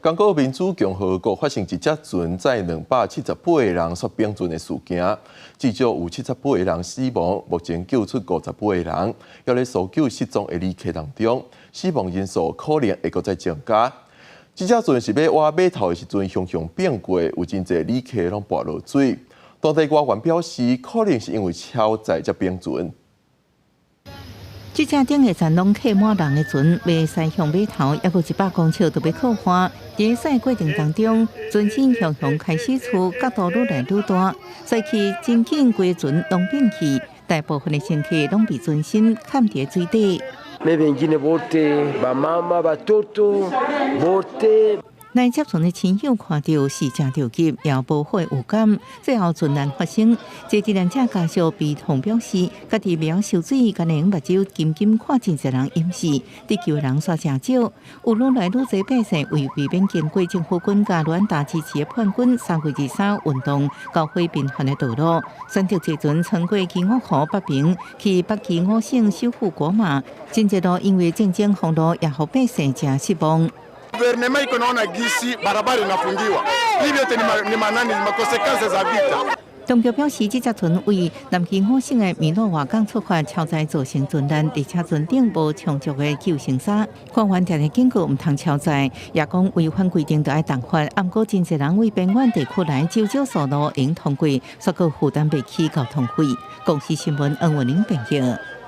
剛果民主共和國發生一隻船載278個人煞反船的事件，至少有78個人死亡，目前救出58個人，猶咧搜救失蹤的旅客當中，死亡人數可能會閣再增加。這隻船是欲挖碼頭的時陣，雄雄變過，有真濟旅客攏跋落水。當地官員表示，可能是因為超載才反船。這隻頂下層攏客滿人的船，欲駛向碼頭，猶閣100公尺就欲靠岸。佇駛過程當中，船身雄雄開始出角度愈來愈大，駛去真緊，規船攏變去，大部分的乘客攏被船身崁佇水底。 Wengine wote bamama batoto bote。來接船的親友看著是誠著急，也無好預感。最後船難發生，這罹難者家屬悲痛表示，家己袂曉泅水，干焦目睭緊緊看真濟人淹死，得救的人煞誠少。有愈來愈濟百姓為避免經過政府軍佮盧安達支持的叛軍3月23運動攪毀頻繁的道路，選擇坐船穿過基伍湖北邊去北基伍省首府戈馬。真濟路因為戰爭封路，也予百姓誠失望。 Gouvernement iko naona gisi barabara inafungiwa, hivi yote ni manani maconséquences za vita。當局表示，這隻船為南基伍省的米諾瓦港出發，超載造成船難，而且船頂無充足的救生衫。官員定定警告毋通超載，也講違反規定就愛重罰。毋過真濟人為邊遠地區來，少少數路會通過，煞閣負擔袂起交通費。公視新聞黃文玲編譯。